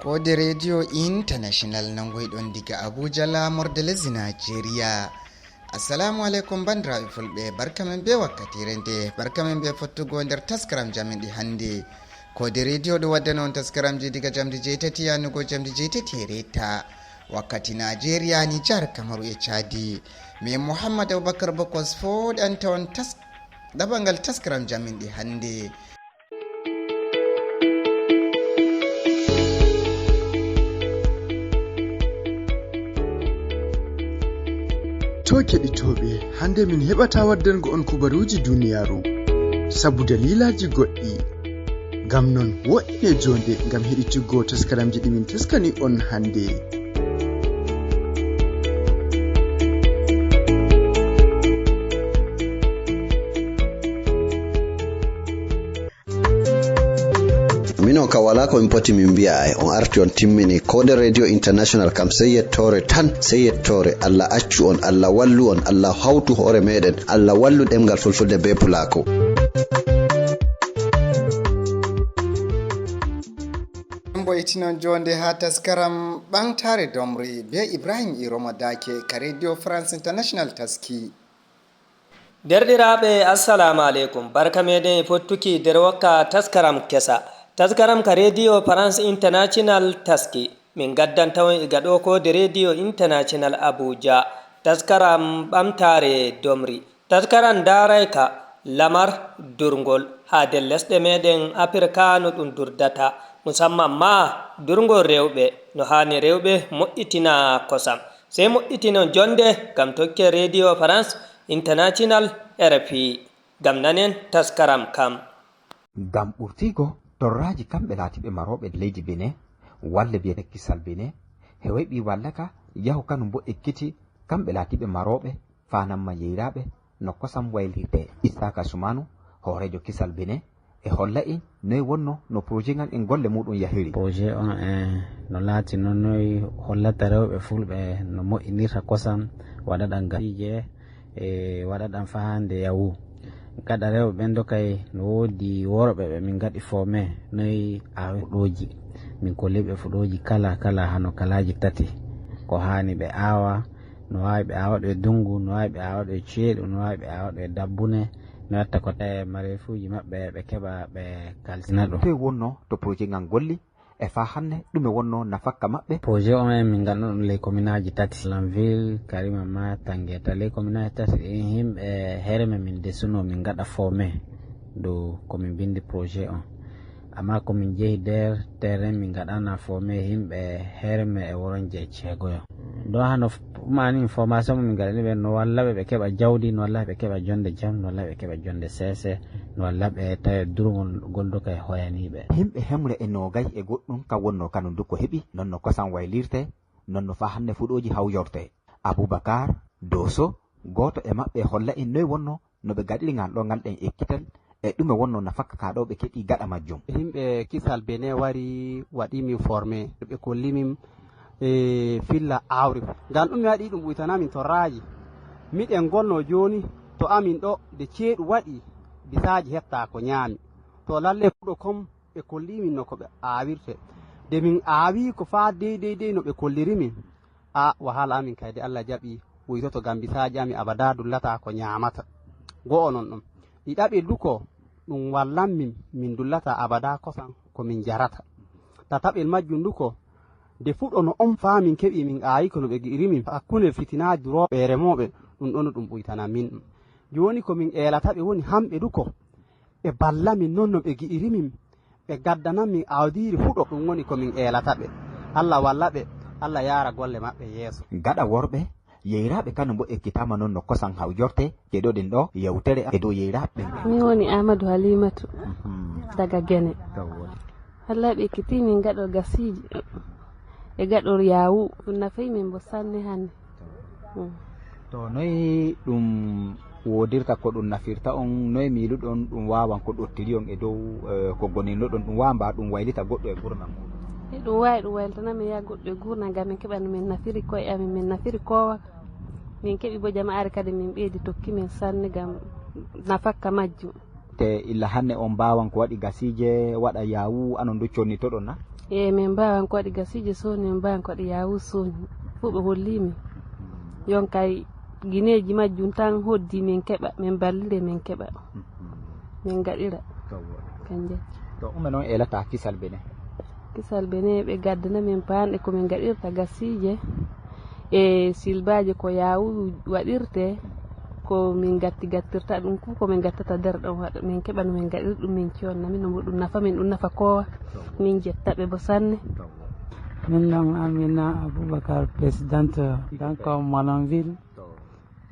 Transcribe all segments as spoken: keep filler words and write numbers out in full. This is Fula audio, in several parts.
Koode Radio International nangoyɗon diga Abuja, laamorde lesdi Najeriya. Assalamu alaikum, bandiraɓe fulɓe, barka men be wakkatire nde, barka men be fottugo nder taskaram jamin ɗi hannde. Koode Radio ɗo waddana on taskaramji diga jamdi jeetati yanugo jamdi jeetati e reeta, wakkati Najeriya, Nijar, Kamaru e Chadi. Min Muhammad Abubakar Bokos fooɗanta on tas-, ɗaɓangal taskaram jamin ɗi hannde. To keɗitooɓe, hannde min heɓata waddango on kubaruuji duniyaaru. Sabu daliilaaji goɗɗi. Ngam non, woɗɗine joonde ngam heɗituggo taskaramji ɗi min taskani on hannde. Minon ka wala ko min poti min mbi'a, ay on arti on timmini. Koode Radio International kam, sey yettoore tan, sey yettoore. Allah accu on, Allah wallu on, Allah hawtu hoore meɗen, Allah wallu ɗemngal fulfulde be pulaaku. Mboytinon joonde haa taskaram Ɓamtaare Domri be Ibrahim Iromo Dake ka Radio France International taski. Derɗiraaɓe, assalamu aleykum. Barka meɗen e fottuki nder wokka taskaram kesa. Taskaram ka Radio France International taski. Min gaddanta on iga ɗo ko de Radio International Abuja. Taskaram Ɓamtaare Domri. Taskaram ndaarayka lamar durngol haa nder lesɗe meɗen Afirka no ɗum durdata. Musamman ma durngol rewɓe, no haani rewɓe moƴƴitina kosam. Sey moƴƴitinon jonde ngam tokken Radio France International, R F I, ngam nanen taskaram kam. Ngam ɓurtiigo torraaji kamɓe laatiiɓe marooɓe leydi Benin, walle biyete Kisal Benin, heweɓi wallaka yahu kanu mbo ekkiti kamɓe laatiiɓe marooɓe faanamma yeyraaɓe no kosam waylirte. Isaka Sumanu, hooreejo Kisal Benin, e holla en noy wonno no projet ngal en golle muɗum yahiri. Projet on e no laati non, noy hollata rewɓe fulɓe no moƴƴinirta kosam, waɗaɗan gasiije, e waɗaɗan faa hannde yawu. Gaɗa rewɓe ɓen dokay no woodi worɓe ɓe min gaɗi foome noy awe fuɗooji. Min kolli ɓe fuɗooji kala kala hano kalaaji tati. Ko haani ɓe aawa, no waawi ɓe aawa ɗo e dunngu, no waawi ɓe aawa ɗo e ceeɗu, no waawi ɓe aawa ɗo e dabbune. Mi watta ko tawi mareefuuji maɓɓe ɓe keɓa ɓe kalsina ɗum. Toy wonno to projet ngal golli? E faa hannde, ɗume wonno nafakka maɓɓe? Projet on en min ngaɗno ɗum ley kominaaji tati, Lanville, Karima ma Tangeta. Ley kominaaji tati ɗin, yimɓe Herme min desuno min ngaɗa foome dow ko min mbinndi projet on. Amma ko min jehi nder terrain, min ngaɗana foome yimɓe Herme e Woronje e Ceegoyo. Ɗo hano f-, mani formation mo min ngaɗani ɓe, no walla ɓe, ɓe keɓa jawdi, no walla ɓe keɓa jonde jam, no walla ɓe keɓa jonde seese, no walla ɓe tawe durngol golduka e hoyaniiɓe. Yimɓe hemre e noogay e goɗɗum ka wonno kanu ndu ko heɓi, non no kosam waylirte, non no faa hannde fuɗooji hawyorte. Abubakar Doso, gooto e maɓɓe, holla en noy wonno no ɓe gaɗiri ngal ɗo ngal ɗen ekkital, e ɗume wonno nafakka ka ɗo ɓe keɓi gaɗa majjum. Yimɓe Kisal Benin wari waɗi min formé, ɓe kolli min e filla awri. Ngam ɗum mi waɗi ɗum ɓuytana min torraaji. Miɗen gonno jooni to amin ɗo, nde ceeɗu waɗi, bisaaji hetta ko ñaami. To lalle kuɗo kom ɓe kolli min no ko ɓe aawirte. Nde min aawi ko faa dey dey dey no ɓe kolliri min. A, wahala amin kay de Allah jaɓi wuytoto ngam bisaaji amin abada dullata ko ñaamata. Go'o non ɗum. Ɗiɗaɓel du ko ɗum wallan min, min dullata abada kosam ko min jarata. Tataɓel majjum du ko nde fuɗo no on faa min keɓi min aayi ko no ɓe gi'iri min hakkunde fitinaaji durooɓe e remooɓe, ɗum ɗon no ɗum ɓuytana min. Jooni ko min eelata ɓe woni hamɓe du ko ɓe balla min non no ɓe gi'iri min, ɓe gaddanan min awdiiri fuɗo, ɗum woni ko min eelata ɓe. Allah walla ɓe, Allah yaara golle maɓɓe yeeso. Gaɗa worɓe, yeyraaɓe kanu mbo ekkitaama non no kosam hawjorte, keɗoɗen ɗo yewtere e dow yeyraaɓe ɓen. Min woni Amadou Halimatu, mhm, daga Gene. Taw woni. Allah ɓe ekkitii min gaɗo gasiiji. E gaɗor yaawu, ɗum nafayi min bo sanne hannde. Mm. To noy ɗum woodirta, ko ɗum nafirta on, noy miiluɗon ɗum waawan ko ɗottiri on e dow, eh, ko goninnoɗon, ɗum waawa mba ɗum waylita goɗɗo e gurdam muɗum? E ɗum waawi ɗum waylitana min yaa goɗɗo e gurdam, ngam min keɓa no min nafiri koye amin, min nafiri koowa. Min keɓi bo jama'aare kadi min ɓeydi tokki min sanne ngam nafakka majjum. Te illa hannde on mbaawan ko waɗi gasiije, waɗa yaawu, anon du connitoɗon na? E min mbaawan ko waɗi Gasiije Soni, min mbaawan ko waɗi Yaawu Soni. Fof ɓe holli min. Yon kay gineeji majjum tan hoddi min keɓa, min ballire min keɓa. Min ngaɗira. Kan jetti. To ume noon e lata kisal bene. Kisal bene ɓe gaddana min paanɗe ko min ngaɗirta gasiije. E silbaaji ko yaawu waɗirte, ko min gatti gattirta ɗum, ko ko min gattata nder ɗon waɗa, min keɓa no min gaɗir ɗum, min conna min no ɗum nafa min, ɗum nafa kowa. Min jetta ɓe bo sanne. Min non Amina Abubakar, présidente Danko Malonville.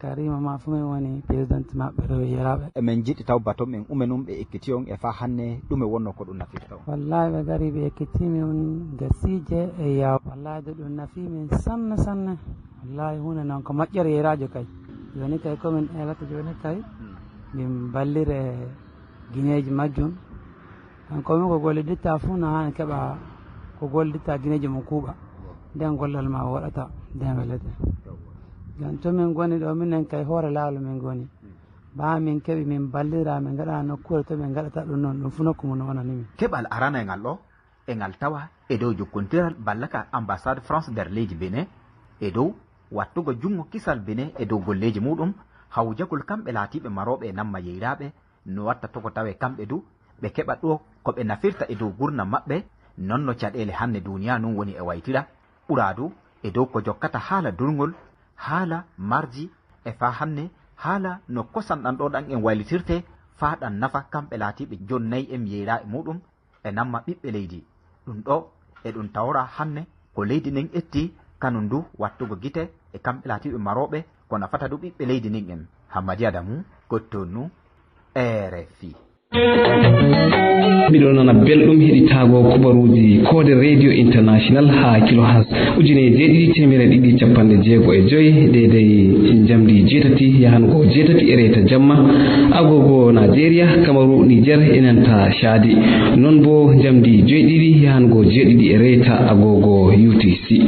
Karima ma fu min woni présidente maɓɓe ɗo Yeraɓe. Emin jiɗi taw baton min ume nun ɓe ekkiti on e faa hanne ɗume wonno ko ɗum nafirta on. Wallahi ɓe gari ɓe ekkiti min gasiije e yaw. Wallahi de ɗum nafi min sanne sanne. Wallahi huunde noon ko moƴƴere yeraajo kay. Jooni kay ko min eelata jooni kay. Min ballire gineeji majjum. Kanko min ko golliditta fuu na haani keɓa ko golliditta gineeji mum kuuɓa. Nden gollal ma waɗata nden welete. Nden to min ngoni ɗo minen kay hoore laawol min ngoni. Baa min keɓi min ballira min ngaɗa nokkuure to min ngaɗata ɗum noon ɗum fuu nokku mum no wonani min. Keɓal arana e ngal ɗo, e ngal tawa e dow jokkondiral ballaka ambassade France nder leydi Benin, e dow wattugo junngo kisal Benin e dow golleeji muuɗum, hawjagol kamɓe laatiiɓe marooɓe e namma yeyraaɓe, no watta togo tawe kamɓe du, ɓe keɓa ɗo ko ɓe nafirta e dow gurdam maɓɓe, non no caɗeele hanne duuniya nun woni e waytira, ɓuraa du e dow ko jokkata haala durngol, haala marji, e faa hanne haala no kosan ɗan ɗo ɗan en waylitirte faa ɗan nafa kamɓe laatiiɓe jonnay en yeyraa e muuɗum, e namma ɓiɓɓe leydi. Ɗum ɗo eɗum tawra hanne ko leydi ndin etti kanum du wattugo gite e kamɓe laatiiɓe marooɓe ko nafata du ɓiɓɓe leydi ndin en. Hammadi Adamu, Kotonu, R F I. Miɗo nana belɗum heɗitaago kubaruuji Koode Radio International haa kilohertz ujine jeeɗiɗi teemedere ɗiɗi capanɗe jeego e joy, deydey njamdi jeetati yahango jeetati e reeta jamma, agogo Nigeria, Kamaru, Niger e nanta Chadi. Non bo njamdi joyɗiɗi yahango jeeɗiɗi e reeta agogo U T C.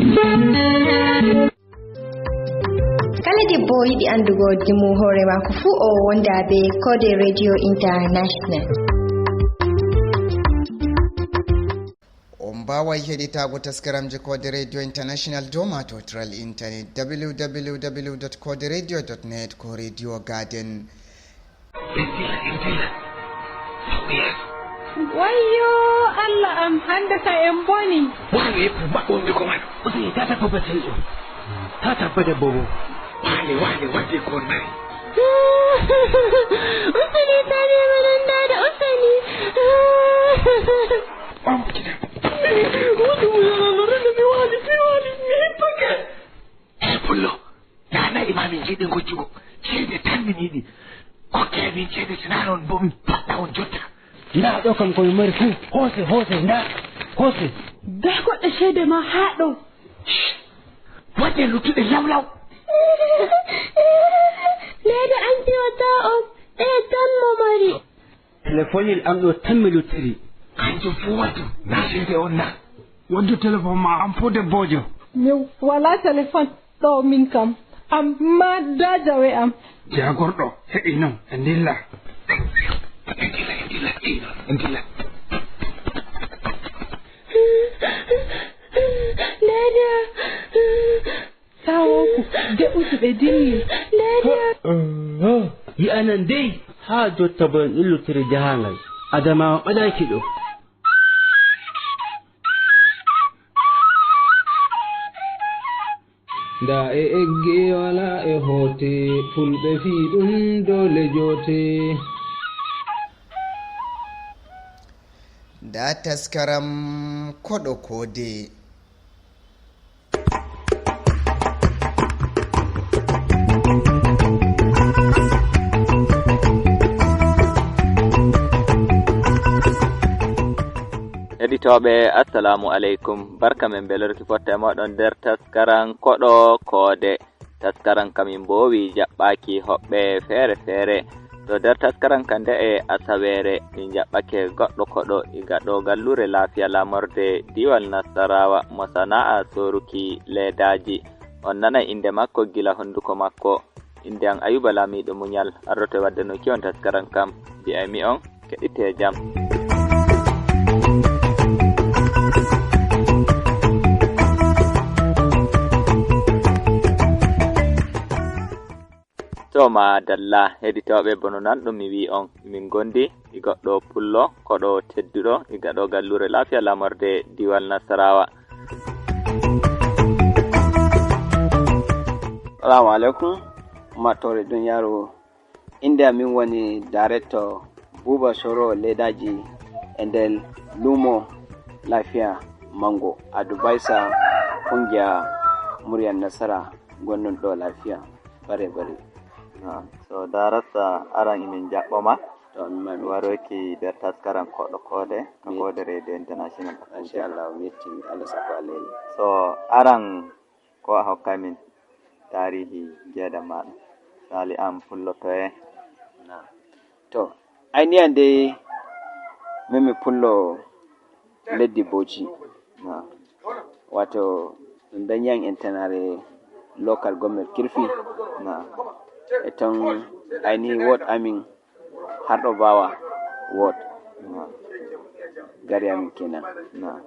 Kala debbo yiɗi anndugo dimu hoore maako fuu, o wonda be Koode Radio International. On mbaaway heɗitaago taskaramje Koode Radio International dow maatotiral intanet w w w dot koode radio dot net ko Radio Garden. Wayyo Allah am, hannde ka en boni. Wano yeppere maɓɓe wonde ko wano. Useni tata ko batel ɗo. Tata bada bobo. Wale, wale, wadde ko on mari. Useni tani manan dada, useni. Ɓamɓe kiɗa. Wudu mu yana lura da mi wali, mi wali, mi hippake. Eey pullo, nana imamin jiɗi gojjugo, ceede tan min yiɗi. Kokkee min ceede, sinaa noon bo min paɗɗa on jotta. Ndaa ɗo kam ko mi mari fuu, hoose, hoose, ndaa, hoose. Ndaa goɗɗe ceede ma haa ɗo. Waɗde luttuɗe law law. Neene an ƴeewata on, ɗe tan mo mari. Telefonil am ɗo tan mi luttiri. Kanjum fuu waɗu, na ceede on na. Waddu telefon ma am fuu debbojo. Mi walaa telefon ɗo min kam. Amma da jawe am. Jagorɗo, heɓi non, en ndilla. En ndilla, en ndilla, heɓi non, en ndilla. Dada. Sawooku, de usu ɓe dilli. Dada. Yi'anan dey, haa jotta bo en illotiri jahaangal. Adamaawa ɓadaaki ɗo. Ndaa e egge walaa e hoote, fulɓe fii ɗum doole joote. Ndaa taskaram koɗo koode. Heɗitooɓe, assalaamu aleykum. Barka men belorki fotta e mooɗon nder taskaran koɗo koode. Taskaran ka min mboowi jaɓɓaaki hoɓɓe feere feere. To nder taskaran ka nde'e asaweere, min jaɓɓake goɗɗo koɗo iga ɗo galluure laafiya laamorde diiwal Nasaraawa mo sana'a sooruki leedaaji. On nanay innde makko gila honduko makko. Innde am Ayuba Laamiiɗo Muñal, ardoto e waddanoki on taskaran kam. Mbi'aymi on, keɗitee jam. To ma dalla, heɗitooɓe, bono nan ɗum mi wi'i on, min gondi e goɗɗo pullo, koɗo tedduɗo, e gaɗo galluure laafiya lamorde diiwal Nasarawa. Salaamu aleykum, ummaatoore duniyaaru. Innde am min woni Daaretto Buuba Soro leedaaji e nder luumo laafiya Mango, Adubaysa, kungiya Muryan Nasara, gonnun ɗo laafiya. Bare bare. Naam. So daarata aran emin jaɓɓo ma. To on mami. Waroyki nder taskaram koɗo koode, ka Mi- koode Radio International Abuja. Machallah, mi yetti Allah sakko alheri. So aran ko a hokka min tarihi geeda maɗa. Sali am pullo toye. Naam. To, ayniyan dai min mi pullo leddi Bauchi. Naam. Wato ɗum danyan entanare local government Kirfi. Naam. E ton ainihi ward amin har ɗo bawa ward. Naam. Gari amin kenan. Naam.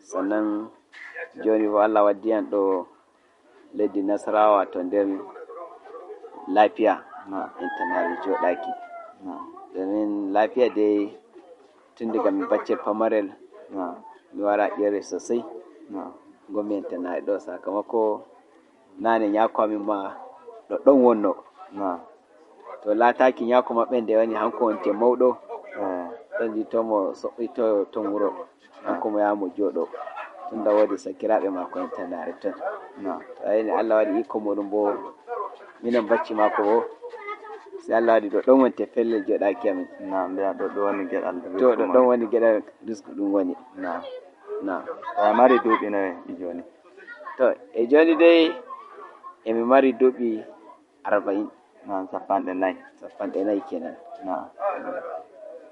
Sannan joni bo Allah waddi an ɗo leddi Nasarawa to nder lafiya. Naam. Entanare joɗaki. Naam. Domin lafiya dai tun daga mi baccel pamarel. Naam. Mi wara ƴere sosai. Naam. Gomi entanare ɗo sakamako nane nyako amin ma ɗoɗɗon wonno. Naam. To laataki nyako maɓɓe nde woni hanko wonte mawɗo. Eh. Ɗon ji to mo soɓɓito ton wuro. Hanko mo yaha mo jooɗo. Tunda woodi sakiraaɓe maako en tanaare ton. Naam. To ayni Allah waɗi iko muɗum bo minen bacci maako bo. Si Allah waɗi ɗoɗɗon wonte pellel joɗaki amin. Naam, mbiya ɗoɗɗon woni geɗal risku. To ɗoɗɗon woni geɗal risku ɗum woni. Naam. Naam. To a mari duuɓi noye e joni? To e joni dai emi mari duuɓi arba'in. Naam, cappanɗe nayi. Cappanɗe nayi kenan. Naam.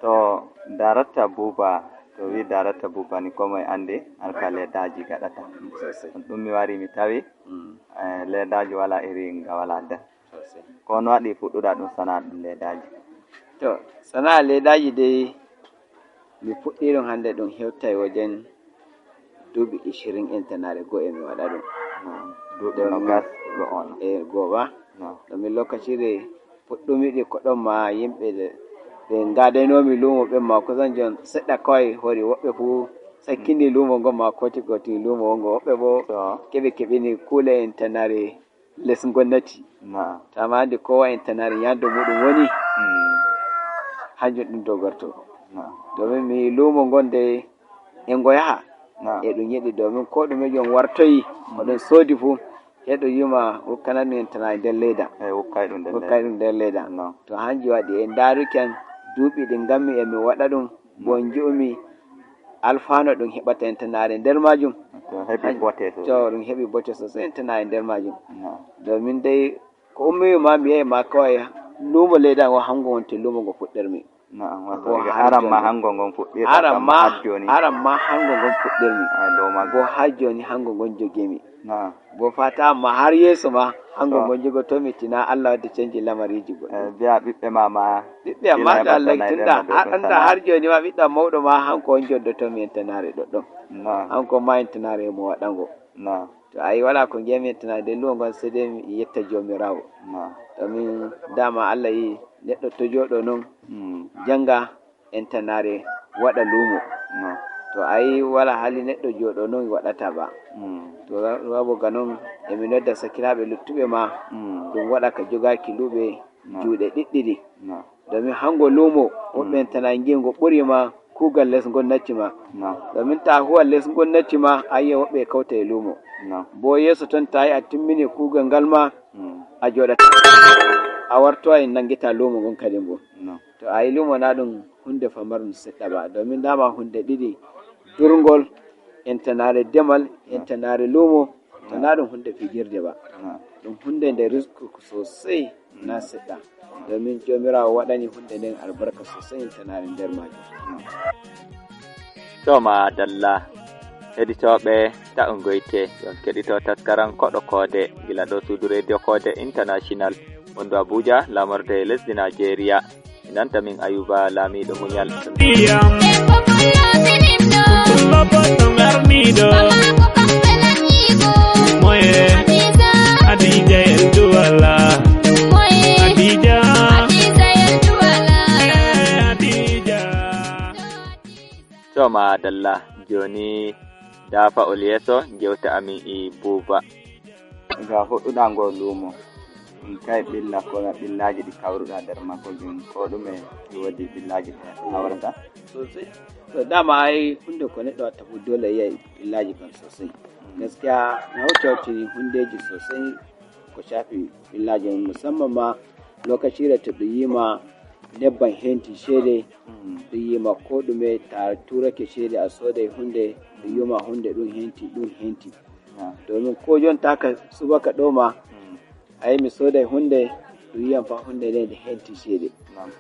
To Daaratta Buuba, to wi Daaratta Buuba ni ko moye andi harka leedaaji gaɗata. Sosai. Ɗum mi wari mi tawi, mm, eh, leedaaji wala iri nga wala nder. Sosai. Ko on waɗi fuɗɗuɗa ɗum sana'a ɗum leedaaji? To, sana'a leedaaji dai mi fuɗɗi ɗum hande ɗum hewtai wajen duuɓi ishirin entanare goo e mi waɗa ɗum. Naam. Duuɓi nogas goo on. E goo ba? Naam. Domin lokaci de fuɗɗumi ɗi ko ɗon ma yimɓe de ɓe ngadainomi luumo ɓen ma kusan jon seɗɗa kawai hori woɓɓe fu sakkini luumo ngon ma koti koti luumo wongo woɓɓe bo to keɓe keɓini kuule entanare les gonnati. Naam. To ama andi kowa entanare ñando muɗum woni, mm, hanjum ɗum dogorto. Naam. Domin mi luumo ngon de e ngo yaha. Naam. E ɗum yiɗi domin ko ɗume jom wartoyi ko ɗum soodi fu heɗo yima wukkanani entanare nder leyda. E wukkay ɗum nder leyda. Wukkay ɗum nder leyda. Naam. To hanjum waɗi e ndaruki an duuɓi ɗi ngammi e mi waɗa ɗum bo nji'umi alfaano ɗum heɓata entanare nder majum. To heɓi bote sosai. To ɗum heɓi bote sosai entanare nder majum. Naam. Domin dai ko ummi ma mi yahi ma kawai luumo leyda ngo hango wonte luumo ngo fuɗɗirmi. Naam, wato aran ma hango ngon fuɗɗirta aran ma har joni. Aran ma hango ngon fuɗɗirmi. Ai, dow ma go har joni hango ngon jogimi. Naam. Bo fata amma har yeeso ma hango ngon jogotomi tina Allah waddi canji lamariji goɗɗi. Eh, biya ɓiɓɓe ma ma ɓiɓɓe amma da Allah tunda anda har joni ma ɓiɗɗo mawɗo ma hanko on joddotomi entanare ɗoɗɗon. Naam. Hanko ma entanare mo waɗango. Naam. To ayi wala ko ngemi entanare nden luwo ngon sai dai mi yetta jomirawo. Naam. Domin dama Allah yi neɗɗo to joɗo non, mm, janga entanare waɗa luumo. Naam. To ayi wala hali neɗɗo joɗo non waɗata ba. Mm. To wabo ga non emi nodda sakiraaɓe luttuɓe ma, mm, ɗum waɗa ka jogaaki luuɓe juuɗe ɗiɗɗiɗi. Naam. Domin hango luumo woɓɓe entana ngi ngo ɓuri ma kuugal les ngon nacci ma. Naam. Domin ta huwa les ngon nacci ma ayiya woɓɓe e kawta e luumo. Naam. Bo yeeso ton ta yi a timmini kuugal ngal ma, mm, a joɗata a wartowa en nangita luumo ngon kadi mbo. Naam. To a yi luumo na ɗum hunde famarun seɗɗa ba domin dama hunde ɗiɗi durngol entanare demal entanare luumo to na ɗum hunde fijirde ba. Naam. Ɗum hunde nde risku sosai na seɗɗa domin jomirawo waɗani hunde nden albarka sosai entanare nder majum. To ma dalla heɗitooɓe taƴoyte on keɗito taskaran koɗo koode gila ɗo suudu radio koode international wondu abuja lamorde lesdi nigeria. Nanta min ayuba laamiiɗo muñal. Moye Adija Elduwala. Maadalla, jooni daafa'ol yeeso, jewta amin e Buuba. Ga fuɗɗuɗaa ngoo luumo, ɗum kay ɓilla, ko na ɓillaaji ɗi kawruɗaa nder makko ɗin, ko ɗume e woodi ɓillaaji ɗi hawrata? Sosai. To, dama ai hunde ko neɗɗo watta fof dole yiya ɓillaaji kan sosai. Gaskiya na hawti hawtini hundeeji sosai ko shafi ɓillaaji mum, musamman ma lokacire to ɗum yiima nebbam henti ceede, ɗum yiima ko ɗume, ta tuurake ceede a sooday hunde, ɗum yiima hunde ɗum henti, ɗum henti. Domin ko jonta ka subaka ɗo ma, ai mi sooday hunde, ɗum yiyan fa hunde nde nde henti ceede.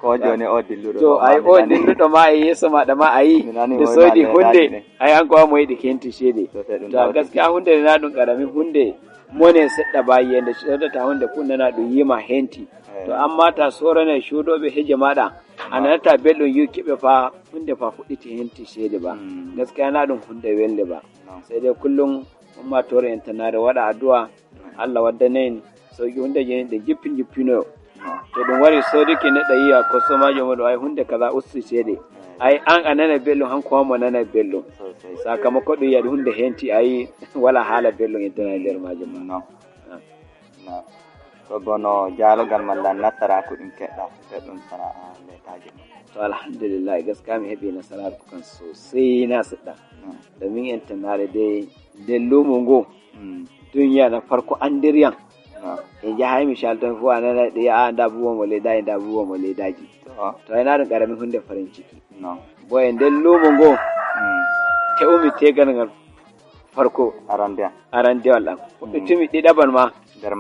Ko jooni o dilluɗo to ɗo ma, ai mi o nani dilluɗo ma e yeeso maɗa ma, ayi mi nani nde mo soodi ina hunde leɗaaji ɗin. Ai an ko a mo yiɗi henti ceede. To gaskiya hunde nde na ɗum karami hunde, mone seɗɗa ba yiyande soodata hunde fof nana ɗum yima henti. To amma ta soorane cuuɗooɓe heje maɗa, a nanata belɗum yukkiɓe fa hunde fa fuɗɗiti henti ceede ba. Gaskiya na ɗum hunde welde ba. Sai dai kullum ummatore en tanare waɗa addu'a, Allah waddana en sauki hundeji ɗin ɗe jippi jippinoyo. To ɗum wari soodiki neɗɗo yiya kostomaajo muɗum, ai hunde kaza usti ceede. Ai an a nana belɗum, hanko ma mo nana belɗum. Sakamako ɗum yiya hunde henti, ai wala haala belɗum intana e nder majum. To bono jaalogal malla nasaraaku ɗin keɗɗa, keɗɗum sana'a leetaaji ɗin. To alhamdulillah, gaskiya mi heɓi nasaraaku kan sosai na seɗɗa. Domin en tanare dai nder luumo ngo, duniya na farko andiryan. E jahay mi calton fof a nanay ɗi, a nda buuwo mo leedaaji, nda buuwo mo leedaaji. To ay na ɗum karami hunde farin ciki. Bo e nder luumo ngo, te'umi tegal ngal farko arandewal ɗan. Fuɗɗitumi ɗiɗaɓal ma,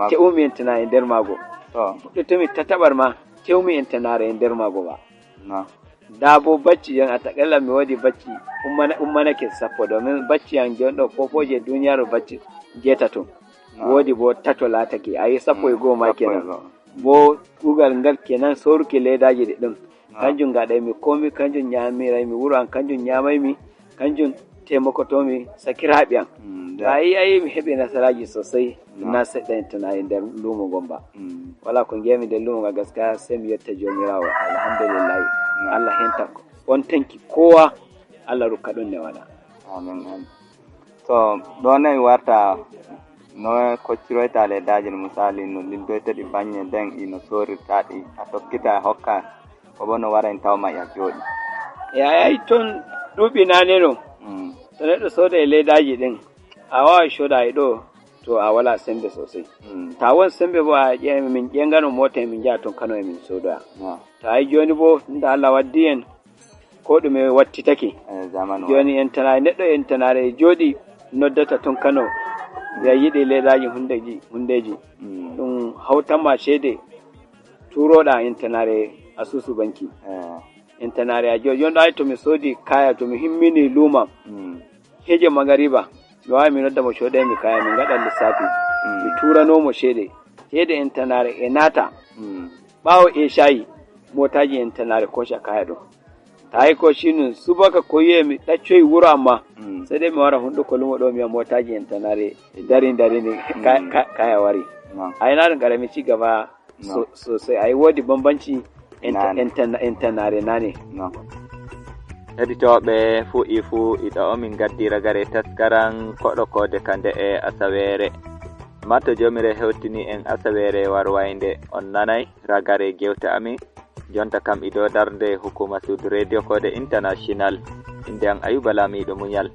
te'umi entana e nder maago. Fuɗɗitumi tataɓal ma, te'umi entanare e nder maago ba. Nda bo bacci jon, a taqilan mi woodi bacci ummana-, ummanake sappo, domin bacci an jon ɗo fofoje duniyaaru bacci jeetato. Woodi bo tato laatake, a yi sappo e go'o ma kenan. Bo kuugal ngal kenan, sooruki leedaaji ɗi ɗum. Kanjum ngaɗaymi komi, kanjum nyaamiraymi wuro an, kanjum nyaamaymi, kanjum taimakotomi sakiraaɓe an. To a yi, a yi mi heɓi nasaraaji sosai, na seɗɗa en tana e nder luumo ngon ba. Wala ko ngiyami nder luumo ngal gaskiya, sai mi yetta Joomiraawo. Alhamdulillahi. Allah henta on tanki kowa, Allah rukka ɗum ne wala. Amin, amin. To ɗo ne warta no kocciroyta leedaaji no misali no lildoyta ɗi baŋŋe nden ino soorirta ɗi, a tokkita a hokka, ko bo no wara en tawma ya jooɗi. E a yahi ton duuɓi naane no. To neɗɗo sooda e leedaaji ɗin, a waaway sooda e ɗo to a wala sembe sosai. Ta won sembe bo a ƴe-, min ƴeengano moota e min njaha ton Kano e min soodoya. Ta ay jooni bo nda Allah waddi en ko ɗume wattitake. Jooni entana-, neɗɗo entanaare e jooɗi noddata ton Kano, ya yiɗi leedaaji hundeji, hundeji. Ɗum hawtanma ceede tuuroɗa entanaare asuusu banki. Entanaare a jooɗi, jooni ɗo ay to mi soodi kaya, to mi himmini luumam, heje magariba, mi waaway mi nodda mo coodaymi kaya, min ngaɗa lissaafi. Mi tuurano mo ceede. Ceede entanaare e naata. Ɓaawo e caayi, mootaaji entanaare kooca kaya ɗum. Ta hay ko sinu subaka ko wi'e mi ɗaccoyi wuro amma. Sai dai mi wara hunduko lumo ɗo mi wi'a mootaaji entanaare dari dari ni ka-, ka-, kaya wari. Ay na ɗum karami ci gaba so-, sosai. Ay woodi bambanci enta-, entana-, entanaare naane. Heɗitooɓe fuu e fuu iɗo o min gaddi ragare taskaran koɗo koode ka nde'e asaweere. Mato joomire hewtini en asaweere warwaynde on nanay ragare gewte amin. Jonta kam ido darnde hukuma Sud Radio Kode International. Innde am Ayuba Lamiɗo Muñal.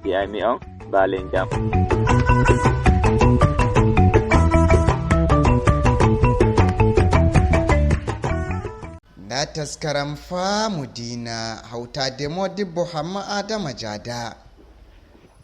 Mbi'aymi on, baalen jam. Nda taskaram faamu diina, hawtaade mo debbo Hamma Adama Jaada.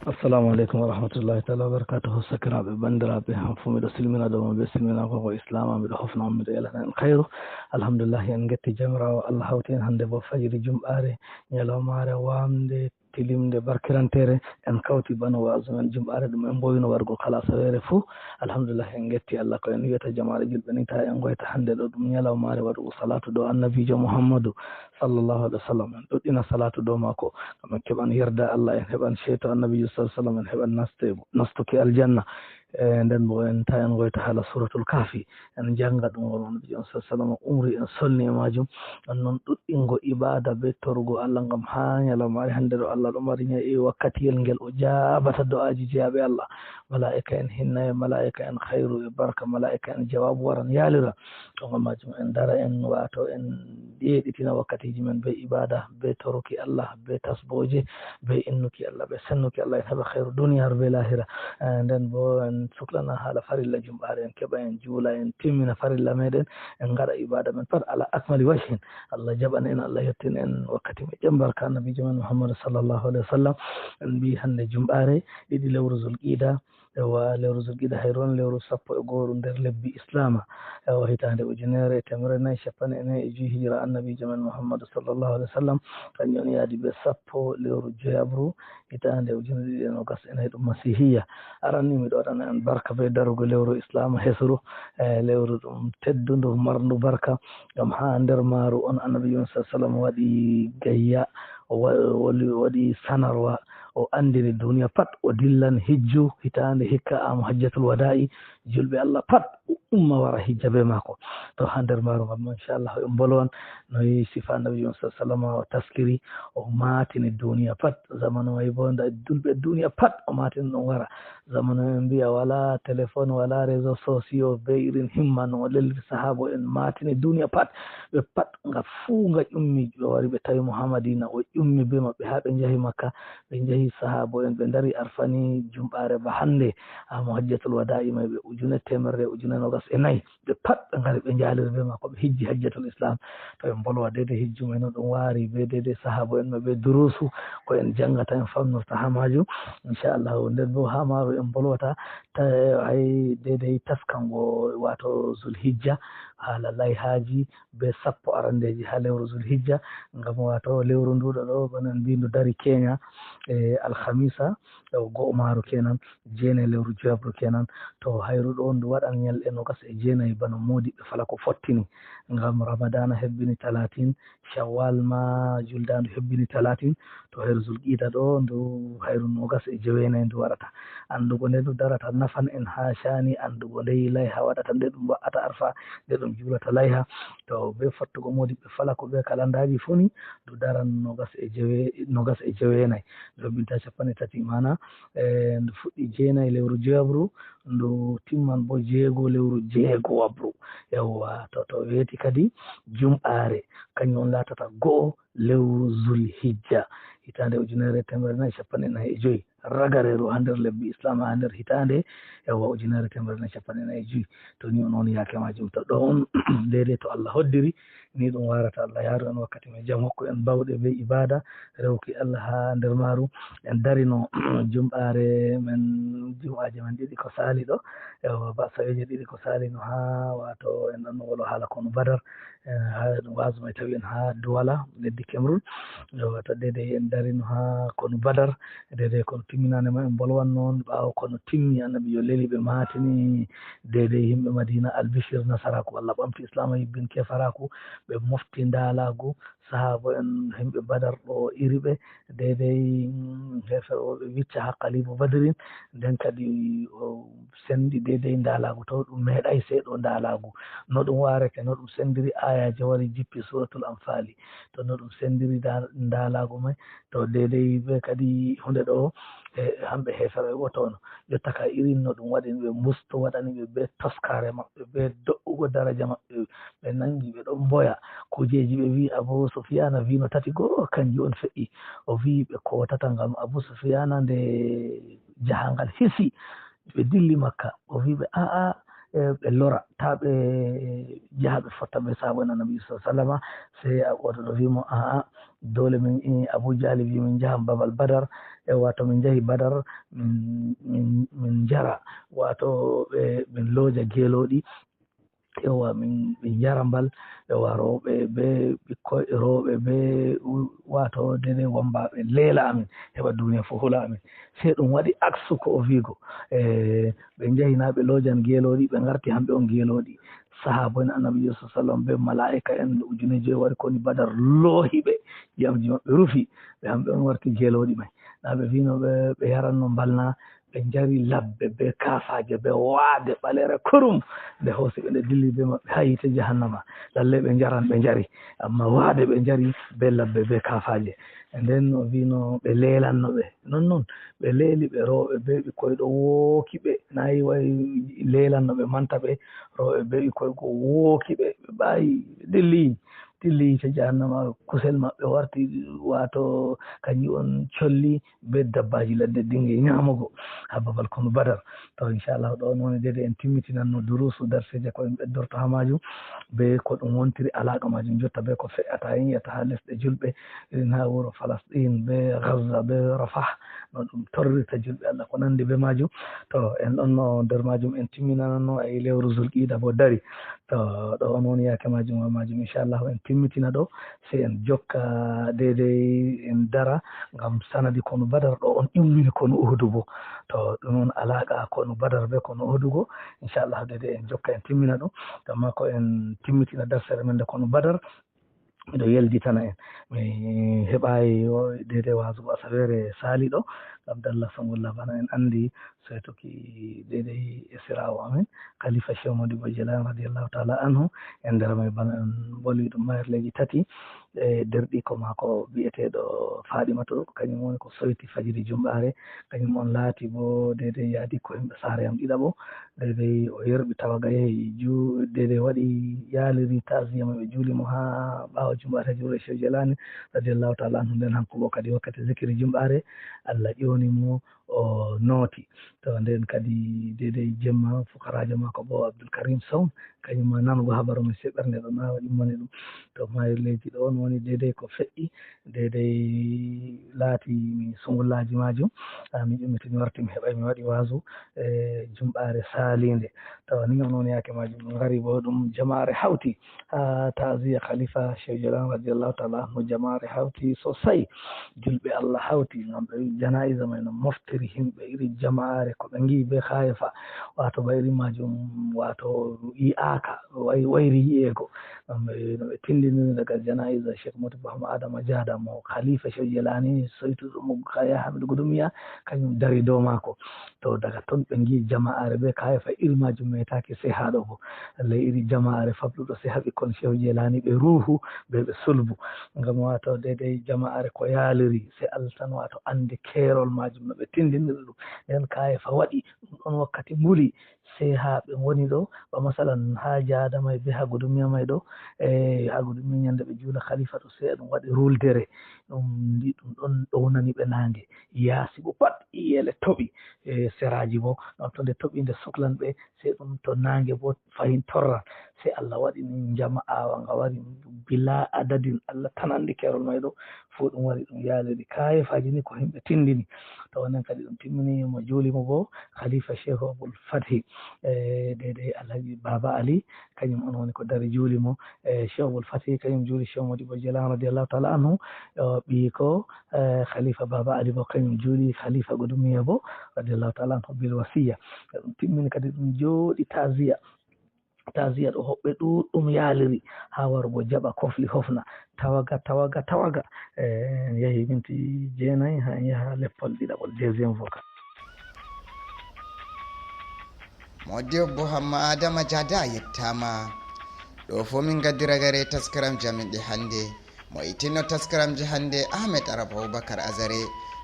Assalamu aleykum wa rahmatullahi taala wa barakatuhu. Sakiraaɓe, banndiraaɓe, on fof miɗo silmina ɗo mo be silminago ko Islaama, miɗo hofna on, miɗo yalana en khayru. Alhamdulillahi, en ngetti Jawmiraawo Allah hawti en hannde bo fajiri jumɓaare, ñalawmaare waamnde, tilimnde, barkiranteere. En kawti bano waazu men jumɓaare ɗum en mbowino waɗugo kala asaweere fuu. Alhamdulillahi, en ngetti Allah. Ko en wi'ata jamaare julɓe ni, ta en ngoyta hannde ɗo ɗum ñalawmaare waɗugo salaatu dow Annabiijo Muhammadu sallallahu alaihi wasallam. En ɗuɗɗina salaatu dow maako, ngam en keɓan yerda Allah, en heɓan ceeto Annabiijo sallallahu alaihi wasallam, en heɓan naste-, nastuki aljanna. E nden bo en ta en goyta haala Suratul Kahfi, en jannga ɗum, won Annabiijo on sallallahu alaihi wasallam umri en sonni e maajum. On non ɗuɗɗingo ibaada be torugo Allah ngam haa nyalawmaare hannde ɗo Allah ɗo mari nya-, e wakkatiyel ngel o jaabata do'aaji jeyaaɓe Allah. Malaa'ika en hinna e malaa'ika en khayru e barka, malaa'ika en jawaabu waran yaalira. To ngam maajum en dara en waato en ɗeeɗitina wakkatiiji men be ibaada, be toruki Allah, be tasbooje, be innuki Allah, be sennuki Allah, en heɓa khayru duniyaaru be lahira. Eh, nden bo en suklana haala farilla jumɓaare, en keɓa en juula, en timmina farilla meɗen, en ngaɗa ibaada men pat ala akmali wajhin. Allah jaɓan en, Allah yettin en wakkati meɗen barka Annabiijo men Muhammad sallallahu alaihi wasallam. En mbi hannde jumɓaare ɗiɗi lewru Zulqa'da, ewa, lewru Zulqa'da hayru on lewru sappo e gooru nder lebbi Islaama. Ewa, hitaande ujunere e teemedere nayi e cappanɗe nayi e joyi hijira Annabiijo men Muhammadu sallallahu alaihi wasallam, kanjum on yaadi be sappo lewru joyabru hitaande ujunere ɗiɗi e nogas e nayi ɗum Masiihiya. Aran ni miɗo waɗana en barka be darugo lewru Islaama hesru, e lewru ɗum teddundu marndu barka, ngam haa nder maaru on Annabiijo men sallallahu alaihi wasallam waɗi gayya, o wa-, wali-, waɗi sanarwa, o anndini duniya pat o dillan hijju hitaande hikka am hajjatul wada'i, julɓe Allah pat o umma wara hijja be maako. To haa nder maaru ngam inchallah en mbolwan no yi sifa Annabiijo on sallallahu alaihi wasallam o taskiri, o maatini duniya pat. Zamanu may bo nda julɓe duniya pat o maatini ɗum wara. Zamanu en mbiya wala téléphone, wala réseaux sociaux be irin himma no o lelli sahaabo en maatini duniya pat. Ɓe pat nga fuu nga ƴummi, ɓe wari ɓe tawi mo haa Madina, o ƴummi be maɓɓe haa ɓe njahi Makka, ɓe njahi sahaabo en, ɓe ndari Arfani jumɓaare ba hannde, haa mo hajjatul wada'i may ɓe ujune teemerre, ujune nogas e nayi. Ɓe pat ɓe ngari ɓe njaaliri be maako, ɓe hijji hajjatul Islam. To en mbolwa deydey hijju may no ɗum waari be deydey sahaabo en may be duruusu ko en janngata en famnorta haa maajum. Inchallahu, nden bo haa maaru en mbolwata ta-, hay deydey taskango waato Zulhijja, haala layhaaji be sappo arandeeji haa lewru Zulhijja, ngam waato lewru nduɗo ɗo, bana en mbi ndu dari keenya, e alhamisa, e go'o maaru kenan, jeenay lewru joyabru kenan. To hayru ɗo ndu waɗan nyalɗe nogas e jeenay bana moodiɓɓe falako fottini, ngam Ramadana hebbini talatin, Shawwal ma juldaandu hebbini talatin, to hayru Zulqa'da ɗo ndu hayru nogas e joweenay ndu waɗata. Anndugo nde ndu darata nafan en haa caani anndugo nde layha waɗata, nde ɗum wa'ata Arfa, nde ɗum juulata layha. To be fottugo moodiɓɓe falako be kalandaaji fuu ni, ndu daran nogas e jowe-, nogas e joweenay. Ndu hebbinta cappanɗe tati, maana, e, ndu fuɗɗi jeenay lewru joyabru, ndu timman bo jeego lewru jeegowabru. Yawwa, to, to weeti kadi jumɓaare, kañum on laatata go'o lewru Zulhijja, hitaande ujunere e teemedere nayi e cappanɗe nayi e joyi. Ragareeru haa nder lebbi Islaam, haa nder hitaande, yawwa, ujunere e teemedere nayi e cappanɗe nayi e joyi. To ni on woni yaake maajum, to ɗo on deydey to Allah hoddiri, ni ɗum waarata. Allah yaaru en wakkati men jam, hokku en bawɗe be ibaada, rewki Allah haa nder maaru. En darino jumɓaare men, jum'aaje men ɗiɗi ko saali ɗo, yawwa, ba saweeje ɗiɗi ko saali no haa, waato en ɗon wolo haala konu Badar, eh, haa waazu may tawi en haa Duwala, leddi Cameroon. Yawwa, to deydey en darino haa konu Badar, deydey konu timminaande ma en mbolwan noon, ɓaawo konu timmi, Annabiijo leli ɓe maatini, deydey yimɓe Madiina albishir nasaraaku, Allah ɓamti Islaama, yibbin kefaraaku, ɓe mofti ndaalaagu, sahaabo en, yimɓe Badar ɗo iri ɓe, deydey, mm, heeferɓe o ɓe wicca haa Qalibu Badrin, nden kadi o senndi deydey ndaalaagu, taw ɗum meeɗay seeɗo ndaalaagu. No ɗum waarete, no ɗum senndiri, aayaaje wari jippi Suuratul Anfaali. To no ɗum senndiri nda-, ndaalaagu may, to deydey ɓe kadi huunde ɗo, e, hamɓe heeferɓe woto no. Jotta ka irin no ɗum waɗani ɓe mbustu, waɗani ɓe be toskaare maɓɓe, be do'ugo daraja maɓɓe, ɓe nangi ɓe ɗon mboya. Kujeeji ɓe wi Abu Sufyaana wi no tati go, kanjum on fe'i. O wi ɓe kootata ngam Abu Sufyaana nde jahangal hisi. Ɓe dilli Makka. O wi ɓe, "A'a, e, ɓe lora, taa ɓe jaha ɓe fotta be sahaabo en Annabi sallallahu alaihi wasallama." Sey a, gooto ɗo wi mo, "A'a, dole min, e, Abu Jahli wi min njahan babal Badar, e, waato min njahi Badar, min, min, min njara, waato, e, min looja geelooɗi, ewa, min, min njara mbal, ewa, rewɓe be ɓikkoy, rewɓe be, u-, waato deydey wambaaɓe leela amin, heɓa duniya fof hula amin." Sey ɗum waɗi aksu ko o wiigo. E, ɓe njahi na ɓe loojan geelooɗi, ɓe ngarti hamɓe on geelooɗi. Sahaabo en Annabi sallallahu alaihi wasallam be malaa'ika en ujune joy wari koni Badar, loohi ɓe, ƴi'amji maɓɓe rufi, ɓe hamɓe on warti geelooɗi may. Na ɓe wino ɓe, ɓe yaranno mbal na, ɓe njari labbe be kaafaaje be waade ɓaleere kurum. Nde hoosi ɓe, nde dilli be maɓɓe haa yiite jahannama. Lalle ɓe njaran, ɓe njari, amma waade ɓe njari be labbe be kaafaaje. E nden o wiino ɓe leelanno ɓe. Non non, ɓe leeli ɓe, rooɓe be ɓikkoy ɗo wooki ɓe. Nayi way leelanno ɓe manta ɓe, rooɓe be ɓikkoy go wooki ɓe. Ɓe ɓaayi, ɓe dilli, dilli yiite jahannama. Kusel maɓɓe warti, waato, kanji on colli be dabbaaji ladde dingi nyaamugo haa babal konu Badar. To, inchallah, ɗo on woni deede en timmitinanno duruusu darseeje ko en ɓeddorto haa maajum, be ko ɗum wontiri alaaqa maajum jotta be ko fe'ata en yiyata haa lesɗe julɓe, irin haa wuro Falasɗin, be Gaza, be Rafah, no ɗum torrirta julɓe Allah, ko nandi be maajum. To, en ɗon no nder maajum en timminanno, e lewru Zulqiida bo dari. To, ɗo on woni yaake maajum, wa maajum, inchallah, en timmitina ɗo, sey en jokka deedey, en dara, ngam sanadi konu Badar ɗo on immini konu Uhudu bo. To, ɗum on alaaqa konu Badar be konu Uhudu go, inchallah, deedey en jokka, en timmina ɗum. Amma ko en timmitina darsere men nde konu Badar, miɗo yelditana en. Mi heɓaayi o deedey waasu go asaweere saaliɗo, ngam dalla songol labana en anndi soytuki deedey e siraawo amen, Khalifa Shehu Modibo Jelani radiyallahu ta'ala anhu. En nder may bana en mboli ɗum mayirleeji tati, e derɗiiko maako bi'eteeɗo Fadimatu, kañum woni ko soyti fajiri jumɓaare, kañum on laati bo deedey yaadi ko yimɓe saare am ɗiɗaɓo, deedey o yerɓi tawaga yehi ju-, deedey waɗi yaaliri ta'aziya mo ɓe juuli mo haa ɓaawo jumɓaare juulde Shehu Jelani radiyallahu ta'ala anhu. Nden hanko bo kadi wakkati zikiri jumɓaare, Allah ƴooni mo, o nooti. To, nden kadi deedey jemma fukaraajo maako bo Abdul Karim Sow, kañum ma nanugo habaru men sey ɓernde ɗo naawa immani ɗum. To, mayirleeji ɗo on woni deedey ko feƴƴi, deedey laati mi sungullaaji maajum. Ah, mi ƴummitini warti mi heɓay mi waɗi waasu, e jumɓaare saaliinde. To, ni on woni yaake maajum ɗum ngari bo ɗum jamaare hawti. Haa ta'aziya Khalifa Shehu Jelani radiyallahu ta'ala anhu, jamaare hawti sosai. Julɓe Allah hawti ngam ɓe jana'iza may no moftiri himɓe iri jama'aare ko ɓe ngi'i be kaayefa. Waato ba irin maajum, waato yi'aaka, way-, wayri yi'eego. Ngam ɓe, no ɓe tindiniri daga jana'iza Sheikh Modibo Ahmad Adama Jada mo Khalifa Shehu Jelani soytuɗo mo Yahya Hamidu Gudumiya, kañum dari dow maako. To, daga ton ɓe ngi'i jama'aare be kaayefa iri maajum meetaaki sey haa ɗo bo. Lallay iri jama'aare fabluɗo sey haa ɓikkon Shehu Jelani ɓe ruuhu be ɓe sulbu. Ngam waato deedey jama'aare ko yaaliri sey Allah tan waato anndi keerol maajum no ɓe tindiniri ɗum. Nden kaayefa waɗi ɗum ɗon wakkati nguli sey haa ɓe ngoni ɗo. Ba masalan haa Jada may be haa Gudumiya may ɗo, e haa Gudumiya nyande ɓe juula Khalifa ɗo sey ɗum waɗi ruuldere. Ɗum ndi ɗum ɗon ɗownani ɓe naange. Yaasi bo pat iyele toɓi, e seraaji bo. Ngam to nde toɓi nde suklan ɓe, sey ɗum to naange bo fahin torran. Sey Allah waɗi ni njama'aawa nga wari bila adadin. Allah tan anndi keerol may ɗo. Fuu ɗum wari ɗum yaaliri. Kaayefaaji ni ko himɓe tindini. To onen kadi ɗum timmini mo juuli mo bo Khalifa Shehu Abul Fathi, e deedey Alhaji Baba Ali, kañum on woni ko dari juuli mo. E Shehu Abul Fathi kañum juuli Shehu Modibo Jelani radiyallahu ta'ala anhu. O ɓii ko, e, Khalifa Baba Ali bo kañum juuli Khalifa Gudumiya bo radiyallahu ta'ala anhu bil wasiya. Ɗum timmini kadi ɗum jooɗi ta'aziya. Ta'aziya ɗo hoɓɓe ɗuɗɗum yaaliri haa warugo jaɓa kofli hofna. Tawaga, tawaga, tawaga. E, en yahi minti jeenayi haa en yaha leppol ɗiɗaɓol, deuxième vocal. Modibbo Hamma Adama Jada yettaama. Ɗo fof min ngaddi ragare taskaramji amen ɗi hannde. Mo ittinno taskaramji hannde Ahmed Arab Aboubacar Azare.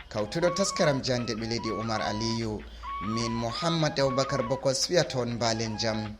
Kawtuɗo taskaramji hannde ɓe leydi Oumar Aliyu. Min Mouhammad Aboubacar Bokos wiyata on mbaalen jam.